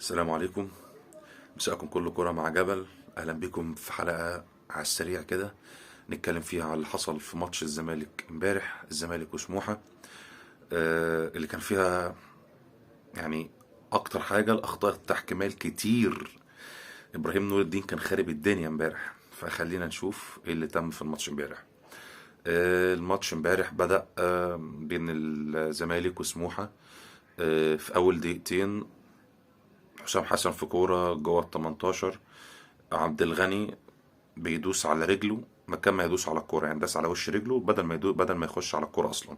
السلام عليكم، مساءكم كله كرة مع جبل. اهلا بكم في حلقة على السريع كده نتكلم فيها على اللي حصل في ماتش الزمالك امبارح، الزمالك وسموحة، اللي كان فيها يعني اكتر حاجة الاخطاء التحكيمية الكتير. ابراهيم نور الدين كان خارب الدنيا امبارح، فخلينا نشوف ايه اللي تم في الماتش امبارح. الماتش امبارح بدأ بين الزمالك وسموحة. في اول دقيقتين حسام حسن في كورة جوه ال 18، عبد الغني بيدوس على رجله مكان ما يدوس على الكورة، يعني داس على وش رجله بدل ما يدوس، بدل ما يخش على الكورة أصلا.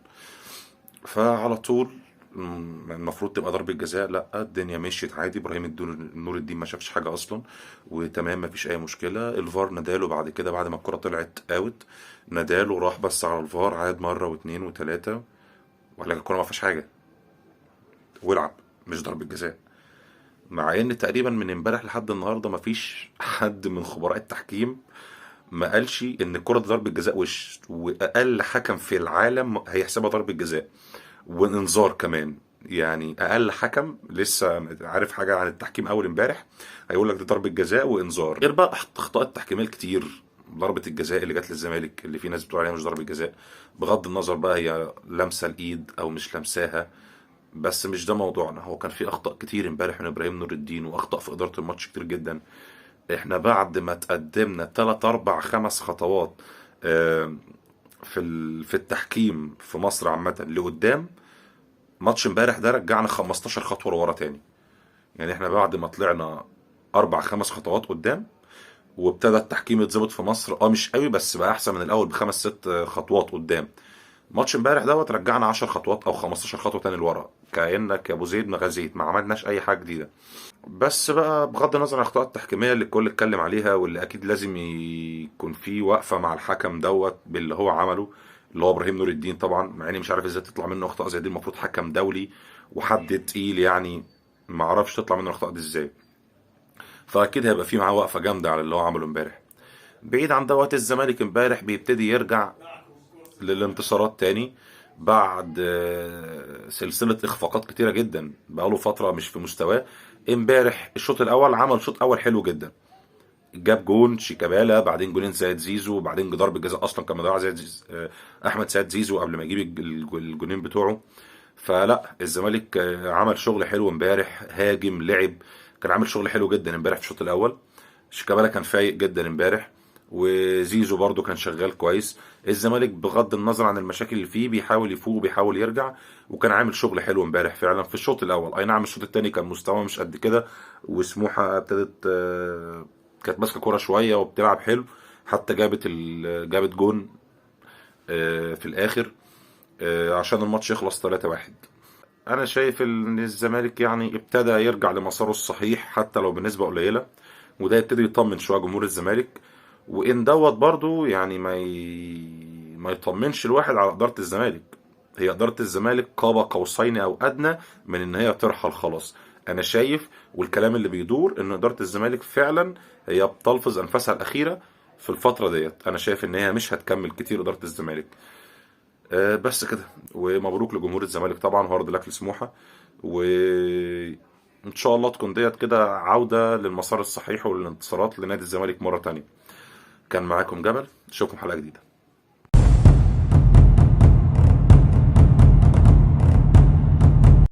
فعلى طول المفروض تبقى ضربة جزاء، لا الدنيا مشيت عادي. ابراهيم نور الدين ما شافش حاجة أصلا وتمام، ما فيش أي مشكلة. الفار ناداله بعد كده، بعد ما الكرة طلعت out ناداله، راح بس على الفار، عاد مرة واتنين وتلاتة، وقال لك الكرة ما فيهاش حاجة والعب، مش ضربة جزاء. مع ان تقريبا من امبارح لحد النهارده مفيش حد من خبراء التحكيم ما قالش ان الكره دي ضربه جزاء وش، واقل حكم في العالم هيحسبها ضربه جزاء وانذار كمان. يعني اقل حكم لسه عارف حاجة عن التحكيم اول امبارح هيقول لك دي ضربه جزاء وانذار. غير بقى اخطاء التحكيميه الكتير، ضربه الجزاء اللي جت للزمالك اللي في ناس بتقول عليها مش ضربه جزاء، بغض النظر بقى هي لامسه الايد او مش لامساها، بس مش ده موضوعنا. هو كان في اخطاء كتير امبارح من ابراهيم نور الدين، واخطاء في ادارة الماتش كتير جدا. احنا بعد ما تقدمنا 3 4 5 خطوات في التحكيم في مصر عامة لقدام، ماتش امبارح ده رجعنا 15 خطوة لورا تاني. يعني احنا بعد ما طلعنا 4 5 خطوات قدام وابتدى التحكيم يتظبط في مصر، مش قوي بس بقى احسن من الاول بخمس ست خطوات قدام. ماتش امبارح دوت رجعنا 10 خطوات او 15 خطوة تاني لورا، كانك يا ابو زيد ما غزيت، ما عملناش اي حاجة جديدة. بس بقى بغض النظر عن الاخطاء التحكيميه اللي الكل اتكلم عليها، واللي اكيد لازم يكون في وقفه مع الحكم دوت باللي هو عمله، اللي هو ابراهيم نور الدين طبعا، مع اني مش عارف ازاي تطلع منه اخطاء زي دي، المفروض حكم دولي وحد تقيل، يعني ما اعرفش تطلع منه الاخطاء دي ازاي. فاكيد هيبقى في معاه وقفه جامدة على اللي هو عمله امبارح. بعيد عن دوت، الزمالك امبارح بيبتدي يرجع للانتصارات تاني بعد سلسلة إخفاقات كتيرة جدا، بقاله فترة مش في مستواه. امبارح الشوط الأول عمل شوط أول حلو جدا، جاب جون شيكابالا، بعدين جونين زايد زيزو، بعدين ضربة جزاء أصلا كان مضيعها زايد أحمد سيد زيزو قبل ما يجيب الجونين بتوعه. فلا الزمالك عمل شغل حلو امبارح، هاجم لعب، كان عامل شغل حلو جدا امبارح في الشوط الأول. شيكابالا كان فايق جدا امبارح، وزيزو برضو كان شغال كويس. الزمالك بغض النظر عن المشاكل اللي فيه بيحاول يفوق وبيحاول يرجع، وكان عامل شغل حلو امبارح فعلا في الشوط الاول. اي نعم الشوط الثاني كان مستواه مش قد كده، وسموحه ابتدت كانت ماسكه كورة شوية وبتلعب حلو، حتى جابت جون في الاخر، عشان الماتش يخلص 3-1. انا شايف ان الزمالك يعني ابتدى يرجع لمساره الصحيح حتى لو بنسبة قليله، وده يبتدي يطمن شوية جمهور الزمالك. وان دوت برضو يعني ما يطمنش الواحد على ادارة الزمالك. هي ادارة الزمالك قاب قوسين او ادنى من ان هي ترحل خلاص. انا شايف والكلام اللي بيدور ان ادارة الزمالك فعلا هي بتلفظ انفاسها الاخيرة في الفترة ديت. انا شايف ان هي مش هتكمل كتير ادارة الزمالك. بس كده، ومبروك لجمهور الزمالك طبعا، hard luck لسموحه، وان شاء الله تكون ديت كده عوده للمسار الصحيح وللانتصارات لنادي الزمالك مرة تانية. كان معاكم جبل، اشوفكم حلقة جديدة.